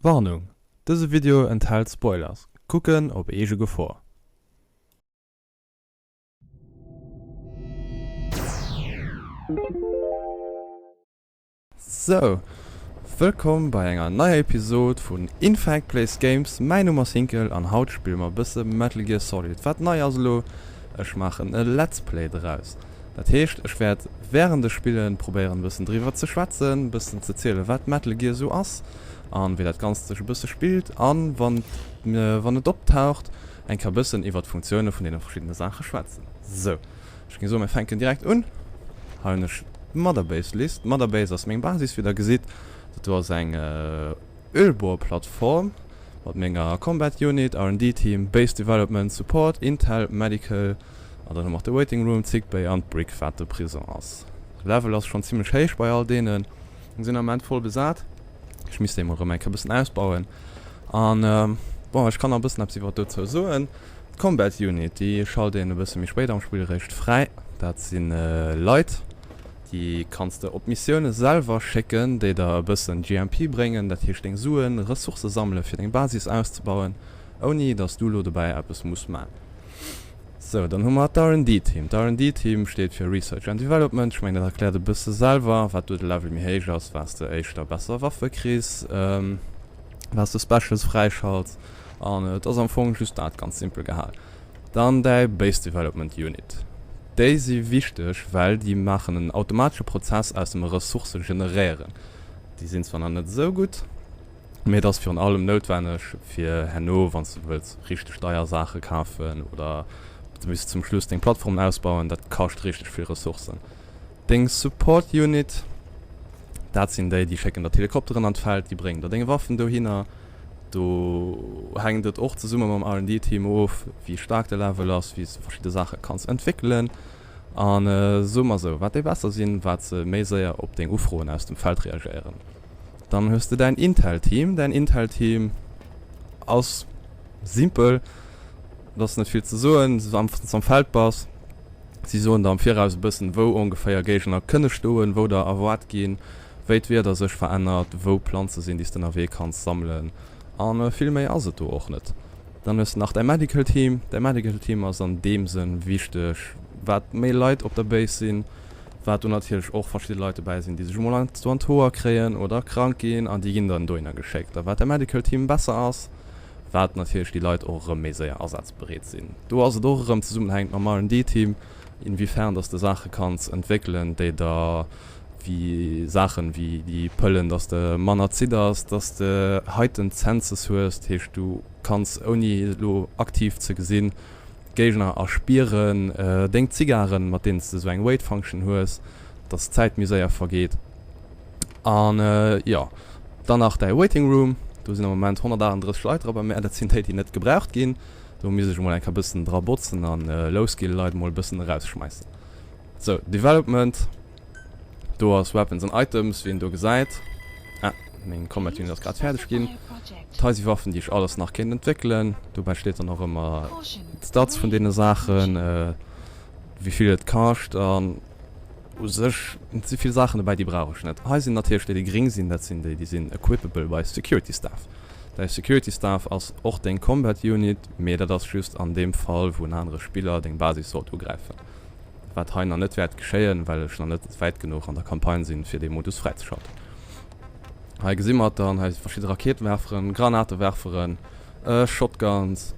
Warnung, Dëse Video enthält Spoilers. Kucken op eege Gefor. Sou, wëllkomm bei enger neier Episode vun Infect Plays Games. Mäin Numm ass Hinkel an haut spille mer e bësse Metal Gear Solid. Wat nei ass elo, ech maachen e Let's Play draus. Dat heescht, ech wäert wärend ech spillen probéieren e bëssen driwwer ze schwätzen, e bëssen ze zielen wat Metal Gear esou ass an wéi dat Ganzt sech e bësse spillt an wann wann et optaucht eng Kéier e bëssen iwwert d'Funktioune vun deene verschiddene Saache schwätzen. Sou, ech géing soen mir fänken direkt un. Hei hunn ech d'Mother Base List. D'Mother Base ass meng Basis wéi der gesitt. Dat do ass eng Ölbohrplattform mat menger Combat Unit, R&D Team, Base Development, Support, Intel, Medical an dann hu mer och de Waiting Room, d'Sick Bay an d'Brick wat de Prison ass. Level ass schonn zimmlech héich bei all deenen. Sinn am Ament voll besat. Ech misst déi mol erëm eng Kéier bëssen ausbauen. An bon, ech kann nach e bëssen eppes iwwer dozou soen. D'Combat Unit, déi schalt een e bësse méi spéit am Spill eréischt fräi. Dat si Leit. Déi kanns de op Missioune selwer schécken, déi der e bëssen GMP bréngen, dat heescht deng Suen, Ressourcë sammele fir deng Basis auszebauen, ouni dass du lo dobäi eppes muss man. Sou, dann hu mer d'R&D Team. D'R&D Team steet fir Research and Development. Ech mengen dat erkläert e bësse selwer. Wat do de Level méi héich ass, wat s de éischter besser Waffe kriss, wat s de Specials fräischalts an et ass am Fong just dat, ganz simpel gehal. Dann däi Base Development Unit. Déi si wichteg, well déi maachen en automatesche Prozess aus dem Ressourcë generéieren. Déi sinn zwar nach net esou gutt, mee et ass virun allem noutwenneg fir herno, wann s de wëlls richteg deier Saache kafen oder bis zum Schluss deng Plattformen ausbauen. Dat kascht richteg vill Ressourcen. Deng Support Unit, dat sinn déi, déi schécken der d'Helikopteren an d'Feld, déi bréngen der deng Waffen dohinner. Do hänkt et och zesumme mam R&D Team of, wéi staark de Level ass, wéi s de verschidde Saache kanns entwéckelen. An soe mer esou, wat déi besser sinn, wat se méi séier op deng Ufroen aus dem Feld reagéieren. Dann hues de däin Intel Team. Däin Intel Team ass simpel, et ass net vill ze soen, wann s am Feld bass. Si soen der am Viraus e bëssen, wou ongeféier Géigner kënne stoen, wou der erwaart ginn. wéi d'Wieder sech verännert, wou Planze sinn, déi s de ënnerwee kanns sammelen a vill méi ass et do och net. Dann hues de nach däi Medical Team. Däi Medical Team ass an deem Sënn wichteg, wat méi Leit op der Base sinn, wat do natierlech och verschidde Leit dobäi sinn, déi sech emol an do an d'Hoer kréien oder krank ginn an déi ginn dann dohinner geschéckt. A wat däi Medical Team besser ass, wat natierlech déi Leit och erëm méi séier asazbereet sinn. Do ass et och erëm zesummenhängend mam R&D Team, inwiefern dass de Saache kanns entwéckelen, déi der wéi Saachen wéi déi Pëllen, dass de manner zidders, dass de heightened senses hues, dat heescht du kanns ouni elo aktiv ze gesinn d'Géigner erspieren, deng Zigaren mat deenen s de esou eng Wait Function hues, dass d'Zäit méi séier vergeet an jo dann nach däi Waiting Room, do sinn am Moment 138 Leit dra bei mär, dat sinn déi déi net gebraucht ginn, do misst ech emol eng Kéier bëssen dra botzen an low skill Leit emol e bëssen erausschmeissen. Sou, Development, do ass Weapons and Items, wéi een do gesäit. Ah, meng Combat Unit ass grad fäerdeg ginn. Hei si Waffen, déi ech alles nach kéint entwéckelen. Dobäi steet dann och ëmmer d'Stats vun deene Saachen, wéi vill et kascht an u sech si vill Saachen dobäi, déi brauch ech net. Hei sinn natierlech déi, déi gréng sinn, dat sinn déi, déi sinn equipable bei Security Staff. Däi Security Staff ass och deng Combat Unit, mee dat ass just an deem Fall, wou en anere Spiller deng Basis sollt ugräifen. Wat hei nach net wäert geschéien, well ech nach net wäit genuch an der Campagne sinn, fir dee Modus fräizeschalten. Hei gesi mer et dann, hei si verschidde Raketewerferen, Granatewerferen, Shotguns,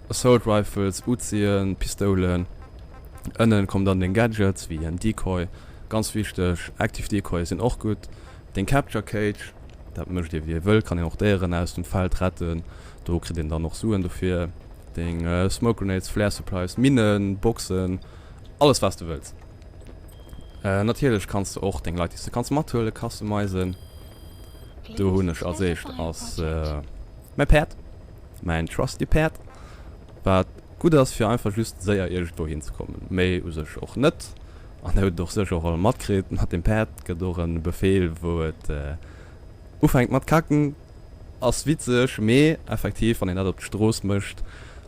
Assault Rifles, Uzien, Pistoulen. Ënnen kommen dann deng Gadgets, wéi en Decoy, ganz wichteg, Active Decoye sinn och gutt, deng Capture Cage, dat mécht ee wéi ee wëll, kann een och Déieren aus dem Feld retten, do kritt een dann och Suen dofir. Deng Smoke Grenades, Flare Supplies, Minnen, Boxen, alles wat s de wëlls. Natierlech kanns de och deng Leit déi s de kanns mathuelen customizen. Do hunn ech als éischt ass mäi Päerd, mäin trusty Päerd, wat gutt ass fir einfach just séier iergendwou hinzekommen, méi u sech och net. An der hutt et och sécher och all matkritt, mat dem Päerd gëtt och en Befehl wou et ufänkt mat kacken. Ass witzeg, mee effektiv wann een dat op d'Strooss mécht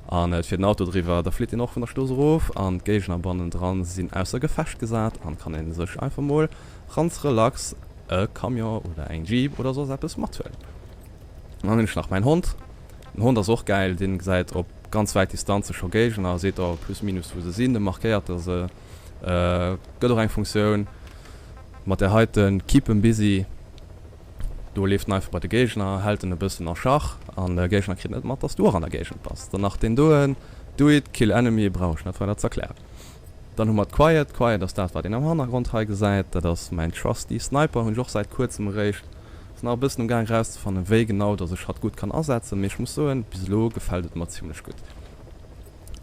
an et fiert en Auto driwwer, da flitt een och vun der Strooss erof an d'Géigner bannendran sinn ausser Gefecht gesat an kann een sech einfach mol ganz relax e Camion oder eng Jeep oder soss eppes mathuelen. Dann hunn ech nach mäin Hond. Den Hond ass och gäil, deen gesäit op ganz wäit Distanze scho Géigner a seet der plus minus wou se sinn. De markéiert der se. Gëtt och eng Funktioun mat där heiten, keep em busy. Do leeft en einfach bei de Géigner, hält en e bëssen a Schach an de Géigner kritt net mat, dass du och an der Géigend bass. Dann nach deen doen, do it, kill enemy, brauch ech net weider z'erklären. Dann hu mer d'Quiet. D'Quiet ass dat wat een am Hannergrond hei gesäit. Dat ass mäin trusty Sniper, hunn ech och säit kuerzem eréischt. Sinn nach e bëssen um Gaang erauszefannen, wéi genau dass ech hatt gutt kann asetzen, mee ech muss soen, bis elo gefält et mer zimmlech gutt.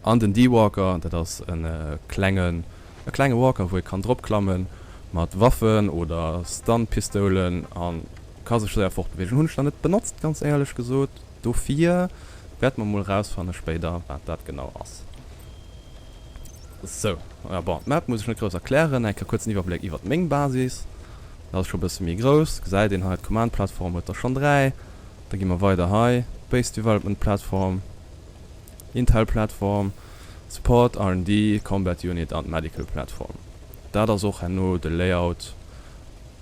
An den D-Walker, dat ass e klengen e klenge Walker, wou ee kann drop klammen mat Waffen oder Stun-Pistoulen a ka sech séier fortbeweegen. Hunn ech nach net benotzt, ganz éierlech gesot, dofir wäerte mer mol erausfanne spéider, wat dat genau ass. Sou, ja bon, d'Map muss ech net grouss erklären. Eng Kéier kuerzen Iwwerbléck iwwert meng Basis. Dat ass scho e bësse méi grouss, gesäit een hei. D'Command-Plattform huet der schonn 3. Da gi mer weider hei, Base Development Platform. Intel Platform, Support, R&D, Combat Unit an Medical Platform. Dat ass och herno de Layout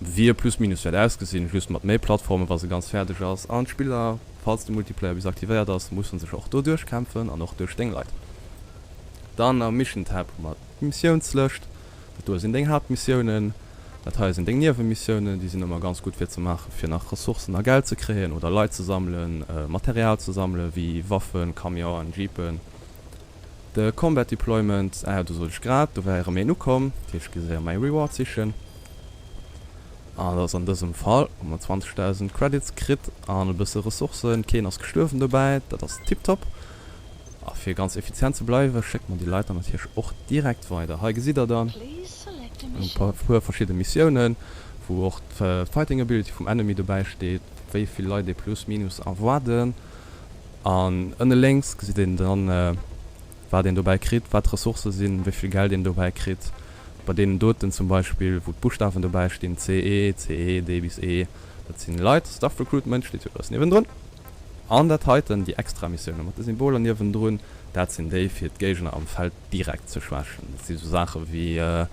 wéi e plus minus wäert ausgesinn, just mat méi Plattformen wa se ganz fäerdeg ass. An d'Spiller, falls de Multiplayer bis aktivéiert ass, mussen sech och do duerchkämpfen an och duerch deng Leit. Dann am Mission Tab hu mer d'Missiounslëscht. Dat doe sinn deng Haaptmissiounen, dat hei sinn deng Niewenmissiounen. Déi sinn ëmmer ganz gutt fir ze maachen, fir nach Ressourcen a Geld ze kréien oder Leit ze sammelen, Material ze sammelen, wéi Waffen, Camionen, Jeepen. De Combat Deployment, ah jo, do sot ech grad, do wär erëm een ukomm, dat heescht, ech gi séier mäi Reward sichen. An dat ass an dësem Fall, hu mer 20.000 Credits kritt an e bësse Ressourcen. Keen ass gestuerwen dobäi, dat ass tiptop. A fir ganz effizient ze bleiwen, schéckt mer déi Leit dann natierlech och direkt weider. Hei gesitt der dann e puer verschidde Missiounen, wou och d'Fighting Ability vum Enemy dobäi steet, wéi vill Leit ee plus minus erwaarden. An ënne lénks gesitt een dann, wat een dobäi kritt, wat d'Ressourcë sinn, wéi vill Geld een dobäi kritt. Bei deenen doten zum Beispill, wou d'Buschtawen dobäi stinn, CE, CE, D bis E, dat sinn Leit. Staff Recruitment steet jo e bëssen niewendrun. An dat heiten, déi extra Missioune mat de Symboler niewendrun, dat sinn déi fir d'Géigner am Feld direkt ze schwächen. Dat si sou Saache wéi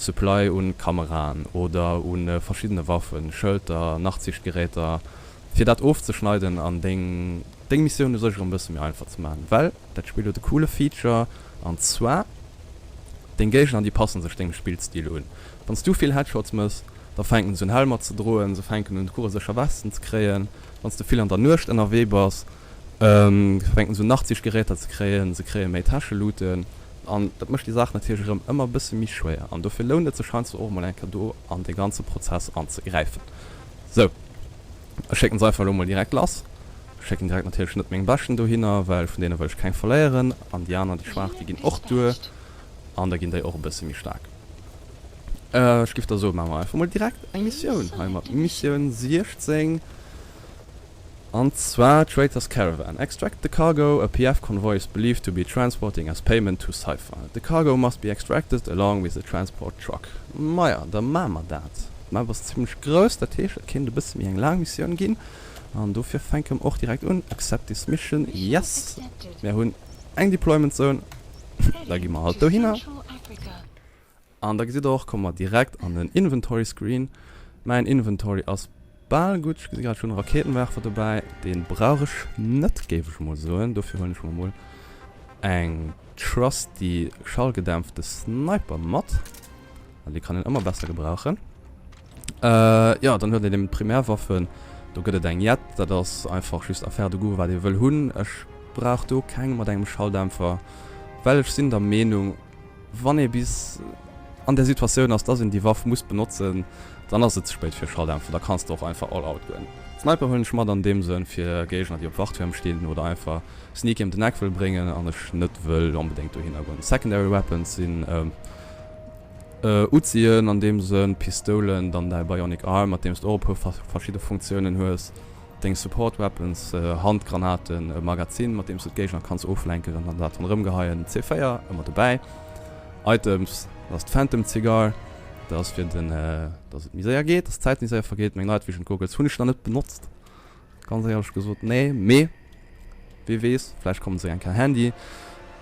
Supply un Kameraen oder u verschiddene Waffen, Schëlter, Nachtsichtgeräter, fir dat ofzeschneiden an deng deng Missioun u sech erëm e bësse méi einfach ze maachen. Well dat Spill huet e coole Feature, an zwar, deng Géigner déi passen sech dengem Spillstil un. Wann s du vill Headshots mëss, da fänken se un Helmer ze droen, se fänken un kugelsécher Westen ze kréien. Wann s de vill an der Nuecht ënnerwee bass, fänken se un Nachtsichtgeräter ze kréien, se kréie méi Täscheluuten an dat mécht déi Saach natierlech erëm ëmmer e bësse méi schwéier an dofir lount et sech heiansdo och emol eng Kéier do an dee ganze Prozess anzegräifen. Sou, ech schécken se einfach elo mol direkt lass. Ech schécken direkt natierlech net meng Beschten dohinner, well vun deene wëll ech keng verléieren an déi aner, déi schwaach, déi ginn och duer an da ginn déi och e bësse méi staark. Ech giff da soen, maache mer einfach mol direkt eng Missioun hei mat Missioun 16, an zwar Traitors Caravan. Extract the cargo a PF convoy is believed to be transporting as payment to Cypher. The cargo must be extracted along with the transport truck. Maja, da maache mer dat. D'Map ass zimlech grouss, dat heescht et kéint e bësse méi eng laang Missioun ginn, an dofir fänke mer och direkt un. Accept this mission, yes. Mir hunn eng Deployment Zone, da gi mer halt dohinner. An da gesitt der och, komme mer direkt an den Inventory Screen. Mäin Inventory ass bal gutt. Ech gesi grad, ech hunn e Rakéitenwerfer dobäi. Dee brauch ech net, géif ech emol soen. Dofir huelen ech mer emol eng trusty schallgedämpfte Sniper mat, well déi kann een ëmmer besser gebrauchen. Jo, dann huet een eben d'Primärwaffen. Do gëtt et eng Jet, dat ass einfach just Affaire de goût, wat ee wëll hunn. Ech brauch do keng mat engem Schalldämpfer, well ech sinn der Meenung, Wann ee bis an där Situatioun ass, dass een déi Waff muss benotzen, dann ass et ze spéit fir Schalldämpfer, da kanns de och einfach all out goen. Sniper huelen ech mat an deem Sënn fir Géigner déi op Wachttuerm stinn oder einfach sneaky em den Eck wëll bréngen an ech net wëll onbedéngt dohinner goen. Secondary Weapons sinn Uzien an deem Sënn, Pistoulen, dann däi Bionic Arm mat deem s de och e puer verschidde Funktiounen hues. Deng Support Weapons, Handgranaten, e Magazin mat deems du d'Géigner kanns oflenken an dann dat ronderëm geheien, C4 ëmmer dobäi. Items, dat ass d'Phantom Cigar, dat ass fir den dass et méi séier geet, dass d'Zäit méi séier vergeet. Meng Night Vision Goggles hunn ech nach net benotzt, ganz éierlech gesot, nee, mee wee weess, vläicht kommen se eng Kéier handy.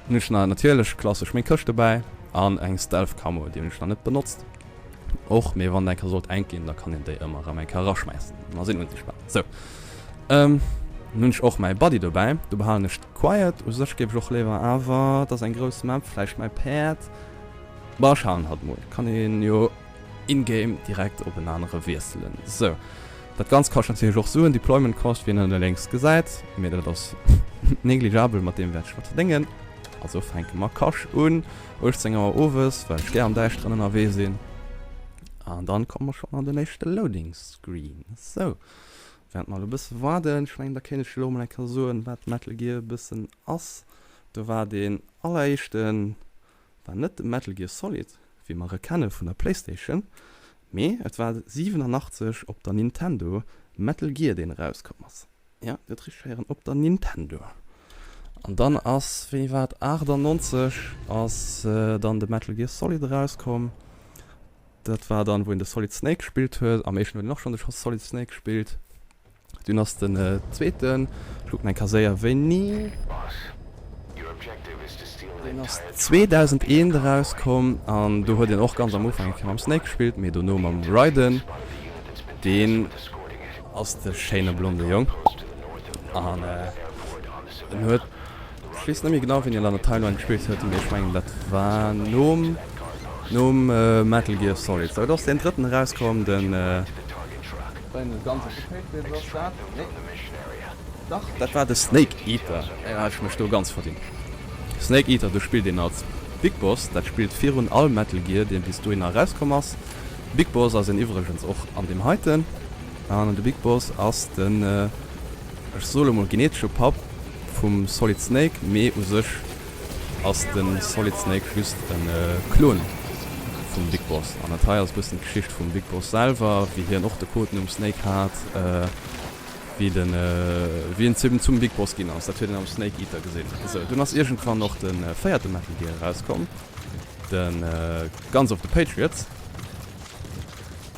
Hunn ech nach natierlech klassesch meng Këscht dobäi an eng Stealth Camo, déi hunn ech nach net benotzt. Och, mee wann et eng Kéier sollt enk ginn, da kann een déi ëmmer erëm eng Kéier eraschmäissen. Dann ass een unsichtbar. Sou. Dann hunn ech och mäi Buddy dobäi. Do behalen ech d'Quiet. U sech géif ech och léiwer awer, et ass eng grouss Map, vläicht mäi Päerd. Bon, ech halen hatt mol. Kann een jo in-game direkt op en anere wiesselen. Sou, dat Ganzt kascht natierlech och Suen, Deployment Cost, wéi een ënne lénks gesäit. Mee dat ass negligeabel, mat deem wäert ech wat verdéngen. Also fänke mer Cash un, 18 Auer owes, well ech gär am Däischteren ënnerwee sinn. An dann komme mer schonn an den éischte Loading Screen. Sou, während mer elo e bësse waarden, ech mengen da kéint ech elo mol eng Kéier soen, wat Metal Gear e bëssen ass. Do war deen alleréischten, war net de Metal Gear Solid, wéi mer e kenne vun der Playstation, mee et war 87 op der Nintendo Metal Gear, deen erauskomm ass. Jo, dir hutt richteg héieren, op der Nintendo. An dann ass, wéini war et, 98 ass dann de Metal Gear Solid erauskomm. Dat war dann, wou een de Solid Snake gespillt huet. Am éischten huet een och schonn de Solid Snake gespillt. Dunn ass den zweeten, ech kucken eng Kéier séier wéini, deen ass 2001 erauskomm an do huet een och ganz am Ufank eng Kéier mam Snake gespillt, mee dono mam Raiden. Deen ass de schéine blonde Jong an en huet, ech weess net méi genau wéini en an der Timeline gespillt huet, mee ech mengen dat war nom nom Metal Gear Solid. Sou, do ass deen drëtten erauskomm, den. Dach, dat war de Snake Eater. Jo, hat ech mech do ganz verdinn. Snake Eater, do spillt een als Big Boss. Dat spillt virun all Metal Gear, deen bis dohinner erauskomm ass. Big Boss ass een iwwregens och an deem heiten. An de Big Boss ass den, ech soe lo mol, genetesche Papp vum Solid Snake, mee u sech ass de Solid Snake just e Klon vum Big Boss. An dat hei ass e bëssen d'Geschicht vum Big Boss selwer, wéi hien och de Codenumm Snake hat, wéi den, wéi en zum zum Big Boss ginn ass. Dat huet een am Snake Eater gesinn. Esou, dunn ass iergendwann och de véierte Metal Gear erauskomm, de Guns of the Patriots.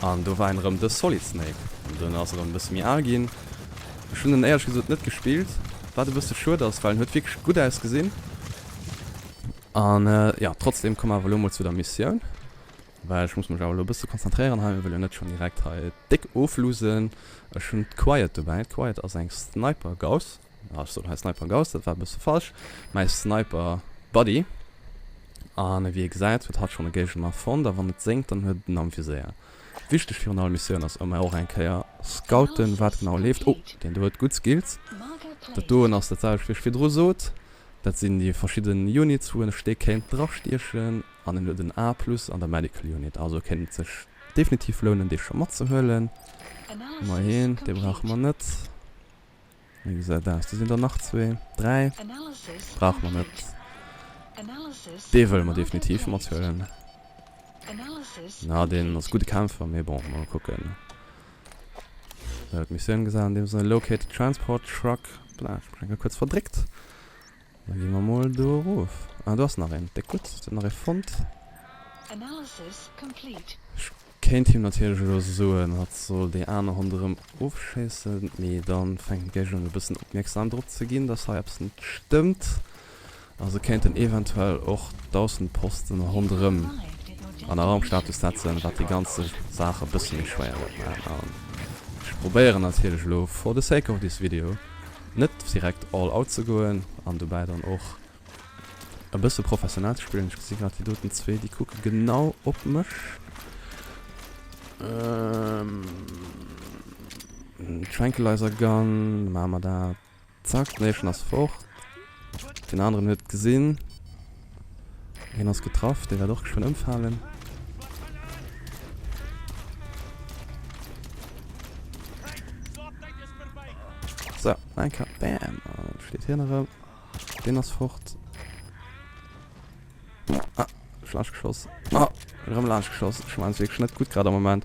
An do war en erëm de Solid Snake. An dunn ass e erëm e bësse méi al ginn. Ech hunn en éierlech gesot net gespillt, wat e bësse schued ass, well en huet wierklech gutt ausgesinn. An jo, trotzdem komme mer awer elo mol zu der Missioun, well ech muss mech awer elo e bësse konzentréieren hei, mir wëlle jo net schonn direkt hei déck oflusen. Ech hunn d'Quiet dobäi. D'Quiet ass eng Sniper Gauss, ah ech soen hei Sniper Gauss, dat war e bësse falsch, mäi Sniper Buddy. An wéi ee gesäit, huet hatt schonn e Géigner fonnt a wann et séngt, dann huet et en am Viséier. Wichteg virun all Missioun ass ëmmer och eng Kéier scouten, wat genau leeft. Oh, deen do huet gutt Skills. Dat doen ass dat selwecht wéi ech virdru sot. Dat sinn déi verschidden Units wou en e Steek kéint drastiechen an en huet en A plus an der Medical Unit. Also kéint et sech definitiv lounen dee scho matzehuelen. Mei heen, dee brauche mer net. Wéi gesäit aus? Do sinn der nach zwee, dräi. Brauche mer net. Dee wëlle mer definitiv mathuelen. Na, deen ass gudde Kämpfer, mee bon, mol kucken. Sou, d'Missioun gesäit an deem Sënn, Locate the transport truck. Bla, ech hu mech eng Kéier kuerz verdréckt. Da gi mer mol do erof. Ah, do ass nach een. Déck gutt, huet nach ee fonnt. Ech kéint him natierlech elo soen, hatt soll déi aner ronderëm ofschéissen, mee da fänken d'Géigner un e bëssen opmierksam drop ze ginn, dass hei eppes net stëmmt. Also kéint en eventuell och d'Aussenposten ronderëm an Alarmstatus setzen, wat déi ganze Saach e bësse méi schwéier wäert maachen. An ech probéieren natierlech elo, for the sake of this video, net direkt all out ze goen an dobäi dann och e bësse professionell ze spillen. Ech gesi grad déi doten zwee, déi kucke genau op mech. Tranquilizer Gun, maache mer dat. Zack, den éischten ass fort. Den aneren huet gesinn. Hien ass getraff, dee wäert och geschwënn ëmfalen. So, eng Kéier, bam, an da steet hien erëm. Deen ass fort. Ah, laanscht geschoss. Ah, erëm laanscht geschoss. Ech maachen es wierklech net gutt grad am Moment.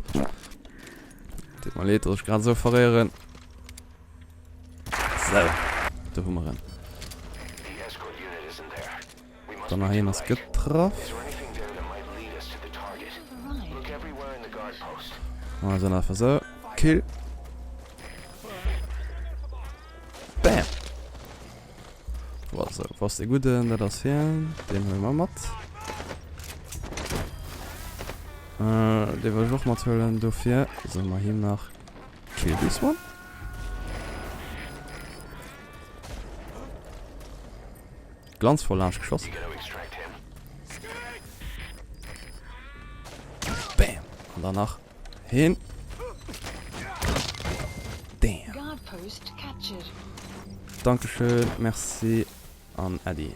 Deet mer leed, dass ech grad esou verréieren. Sou, do hu mer en. Dann nach een ass getraff. Also einfach sou. Kill. Bam. Voilà, sou. Wou ass dee Gudden? Dat ass hien. Deen huele mer mat. Äh, dee wëll ech och mathuelen. Dofir soe mer him nach Kill this one. Glanzvoll laanscht geschoss. Bam! An dann nach heen. Damn! Dankeschön, merci an Äddi.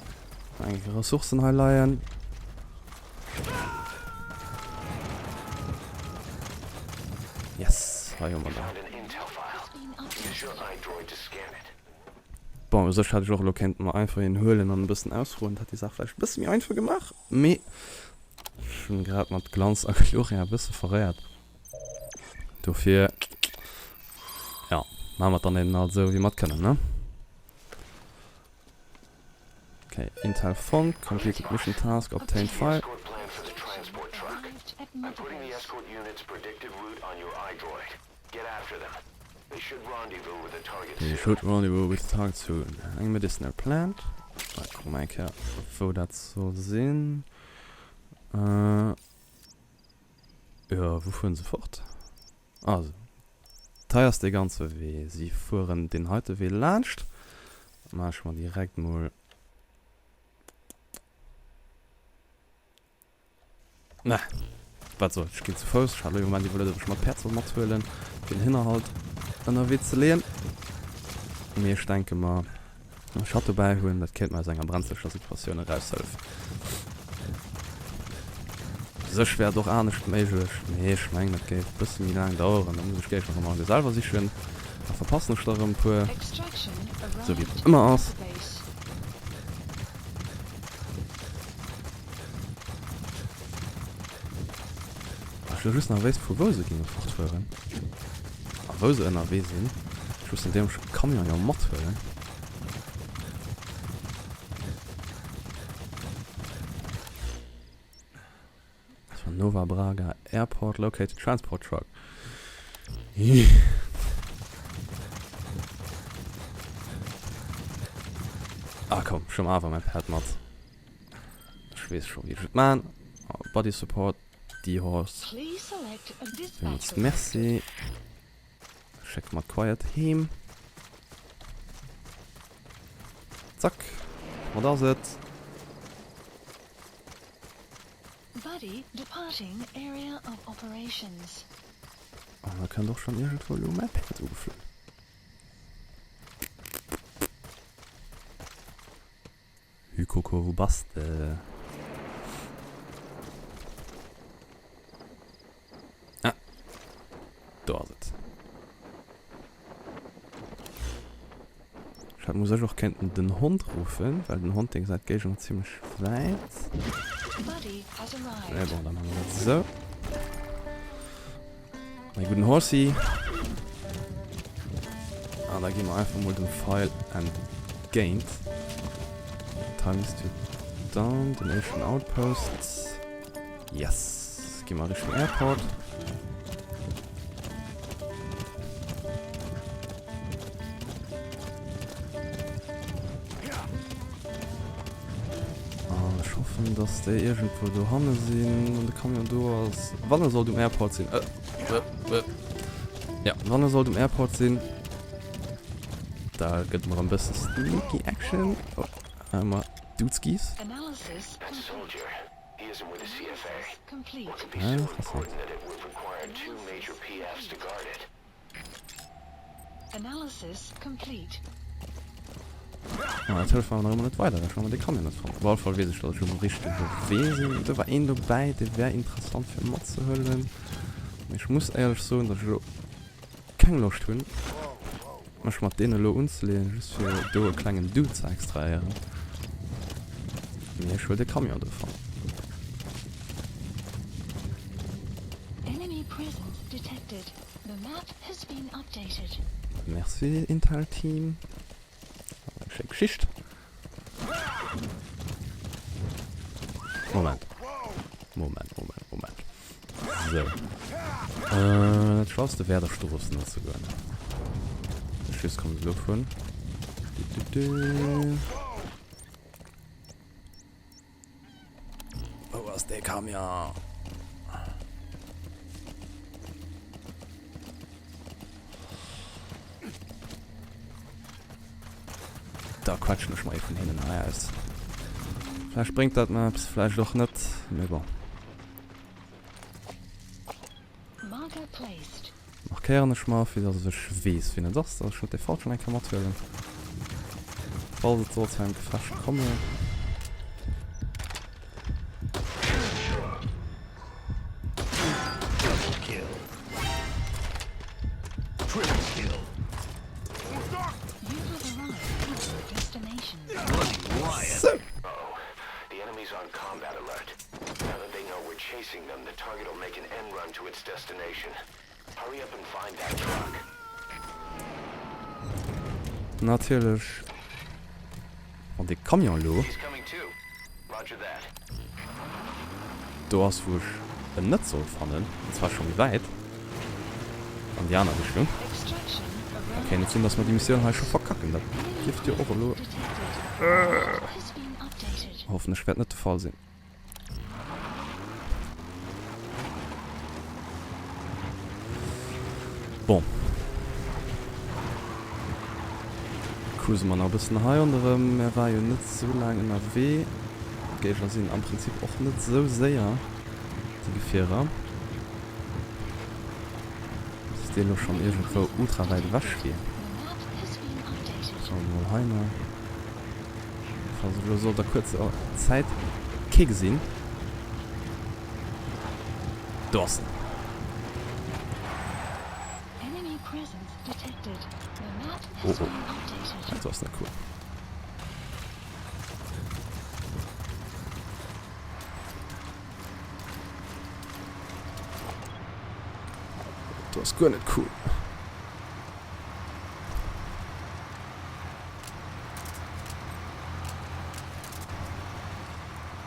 Eng Ressourcen hei leien. Yes, hei hu mer der. Bon, u sech hätt ech och elo kéinten mer einfach een huelen an e bëssen ausruhen, dat hätt déi Saach vläicht e bësse méi einfach gemaach, mee ech hunn grad mat Glanz a Gloria e bësse verréiert. Dofir, jo, maache mer et dann eben alt esou, wéi mer et kënnen, ne? Ok, Intel fonnt, completed mission task, obtained file. They should rendezvous with the target soon. Eng medicinal plant. Ah, kucke mer eng Kéier, wou dat soll sinn. Äh, jo, wou fueren se fort? Also, hei ass dee ganze Wee. Si fueren deen heite Wee laanscht. Maache mer direkt mol. Nah, wat soll's, ech ginn zu Fouss. Ech hat elo ee Moment iwwerluet, ob ech mer d'Päerd soll mathuelen, fir den Hinnerhalt ënnerwee ze leeën. Mee ech denke mer, e Chat dobäi hunn, dat kéint mer aus enger brenzleger Situatioun eraushëllefen. U sech wär et och anescht méiglech, mee ech mengen, et géif e bësse méi laang daueren. Da muss ech géif nach emol selwer sichen, da verpassen ech der erëm e puer, esou wéi et ëmmer ass. Ech wëll just nach wéisst vu wou se ginge fortfueren a wou se ënnerwee sinn. Ech muss den dämleche Camion jo mathuelen. Das war Nova Braga Airport, located transport truck. Ah komm, ech huelen awer mäi Päerd mat. Ech weess scho wéi ech et maan. Body support, D-Horse. Villmools Merci. Schécke mer d'Quiet heem. Zack, mat ass et. Buddy departing area of operations. An da kënnt och schonn iergendwou elo mäi Päerd ugeflunn. Hü Coco, wou bass de? Ah, do ass et. Ech hätt u sech och kéinten den Hond ruffen, well den Hond dee gesäit d'Géigend zimmlech wäit. Mee bon, da maache mer dat esou. Mäi gudden Horsey. An da gi mer einfach mol dem File entgéint. Time is to down, den éischten Outpost. Yes! Gi mer Richtung Airport. An ech hoffen, dass déi iergendwou dohanne sinn an de Camion do ass. Wann e sollt um Airport sinn. Ja, wann e sollt um Airport sinn. Da gëtt mer e bësse sneaky Action. Oh, einmal Dudeskis. Ja, interessant. Ah, dat hëlleft mer awer nach ëmmer net weider, well ech hu mer de Camion net fonnt. Op alle Fall weess ech, datt ech um richtege Wee sinn. Do war een dobäi, dee wär interessant fir matzehuelen. Mee ech muss éierlech soen, datt ech elo keng Loscht hunn, mech mat deenen elo unzeleeën, just fir do e klengen Dude ze extrahéieren. Mee ech huel de Camion dovun. Enemy presence detected. The map has been updated. Merci Intel Team. Eng schéi Geschicht. Moment. Moment, Moment, Moment. Sou. Äh, dat schlauste wär der Strooss no ze goen. Ech weess, kommen se elo vun. Du, du, du. Wou ass dee Camion? Da quetschen ech mer ee vun hinnen hei aus. Vläicht bréngt dat mer eppes, vläicht och net, mee bon. Markéieren ech mer, fir dass ech weess, wien et ass, dass ech net dee falschen eng Kéier mathuelen, falls et sollt zu engem Gefecht kommen. Sou. Natierlech, wann dee Camion elo do ass, wou ech en net sollt fannen, an zwar scho méi wäit an déi aner Richtung, da kéint et sinn, dass mer déi Missioun hei scho verkacken. Dat dierft jo och elo, hoffen ech, wäert net de Fall sinn. Bon. Cruise mer nach e bëssen hei ronderëm. Mär war jo net sou laang ënnerwee. D'Géigner sinn am Prinzip och net sou séier, déi Gefierer. Dass dee lo schonn iergendwou ultra wäit ewech wier. Schaue mer mol hei no. Falls ech elo sollt a kuerzer Zäit kee gesinn. Do ass en. Oh oh. Dat do ass net cool. Dat do ass guer net cool.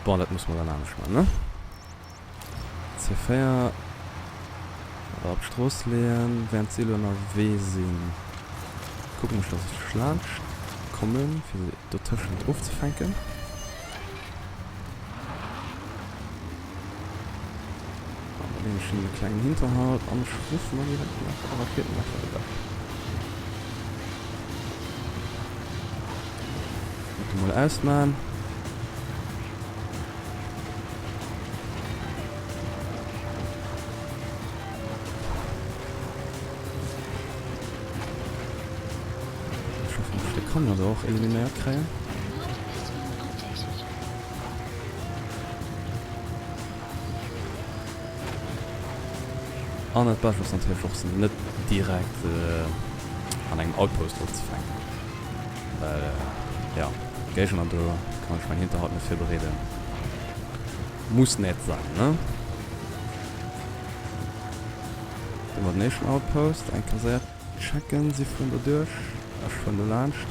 Bon, dat musse mer dann anescht maachen, ne? C4 op d'Strooss leeën, während si elo ënnerwee sinn. Kucken ech, dass ech laanscht kommen, fir se dotëschent ofzefänken. An da leeën ech hinnen e klengen Hinterhalt an ech ruffe mer direkt nach e Rakéitenwerfer dobäi. Dat mol ausmaan. Ech hoffen, dass ech de Camion do och eliminéiert kréien. An dat Bescht ass natierlech och se net direkt an engem Outpost ofzefänken, well jo Géigner do kann ech mäin Hinterhalt net virbereeden. Muss net sein, ne? Do hu mer den éischten Outpost, eng Kéier séier checken, si fueren do duerch, ech fueren do laanscht.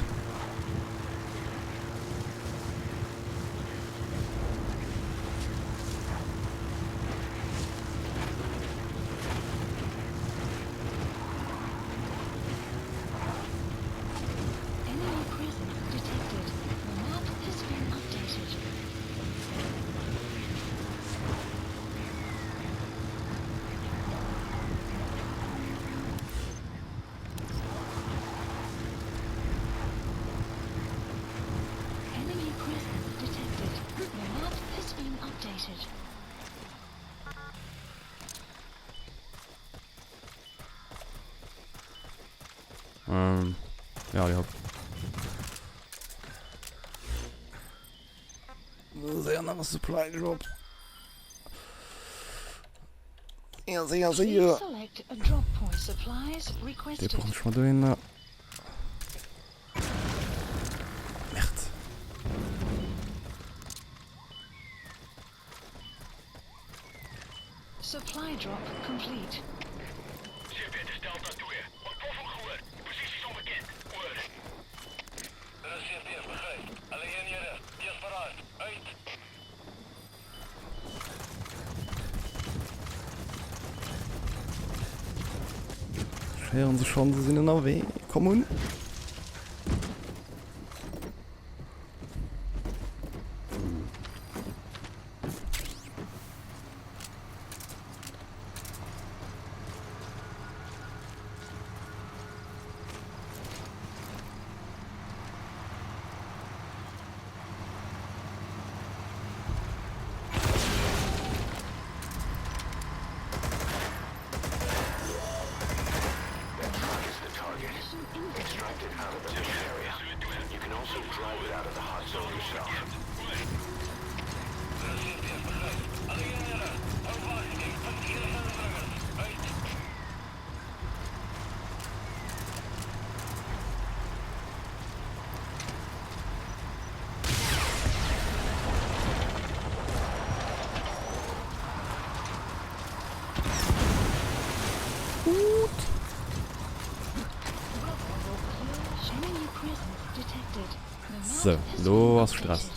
Ähm, ja, ja. Séier nach e Supply Drop. Séier, séier, séier. Dee brauch ech mal dohinner. Merde. Supply drop complete. Ech héieren se schonn, se sinn ënnerwee. Komm un! Sou, lo ass Stress.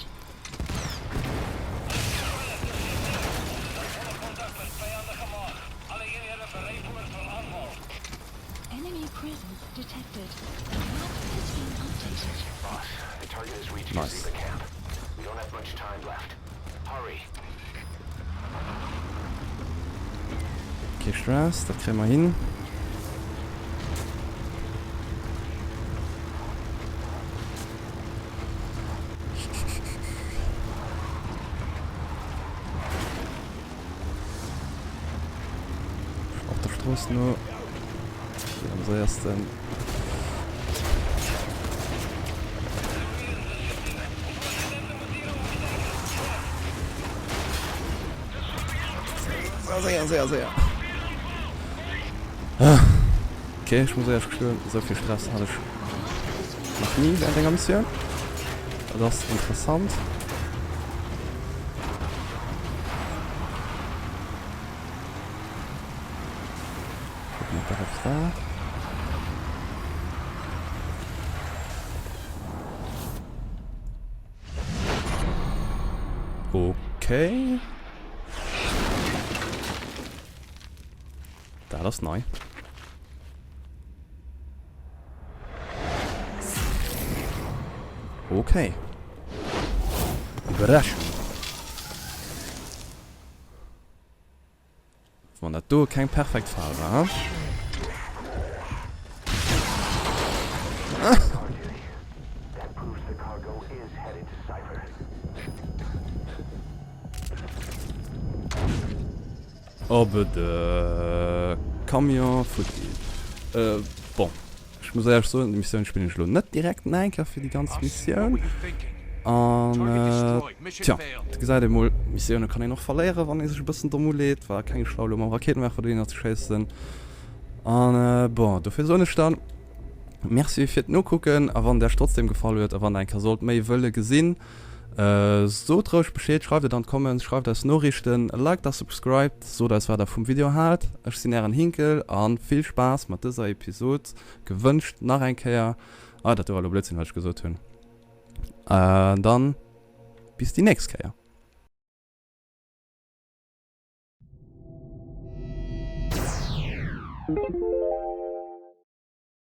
Nice. Kee Stress, dat kréie mer hin. Och der Strooss no. Fir am séiersten. Séier, séier, séier. Ah. Okay, ech muss éierlech gestoen, esou vill Stress hat ech nach ni während enger Missioun. Dat ass interessant. Kucken ob nach eppes war. Okay. Dat ass nei. Okay. Iwwerraschung. Wann dat do keng perfekt Fal war, he? Op et e Camion futti. Bon, ech muss éierlech soen, déi Missioun spillen ech elo net direkt nach eng Kéier fir déi ganz Missioun. An tja, et gesäit ee mol, Missioune kann een och verléieren, wann ee sech e bëssen domm uleet. War keng schlau elo mam Rakéitenwerfer dohinner ze schéissen. An bon, dofir soen ech dann Merci fir d'Nokucken a wann et Iech trotzdem gefall huet a wann der eng Kéier sollt méi wëlle gesinn, Sot roueg Bescheed, schreift et an d'Comments, schreift eis Noriichten, liked a subscribed, sot eis wat der vum Video haalt. Ech sinn ären Hinkel an vill Spaass mat dëser Episod gewënscht nach eng Kéier. Ah dat do war elo Blödsinn wat ech gesot hunn. Dann bis déi nächst Kéier.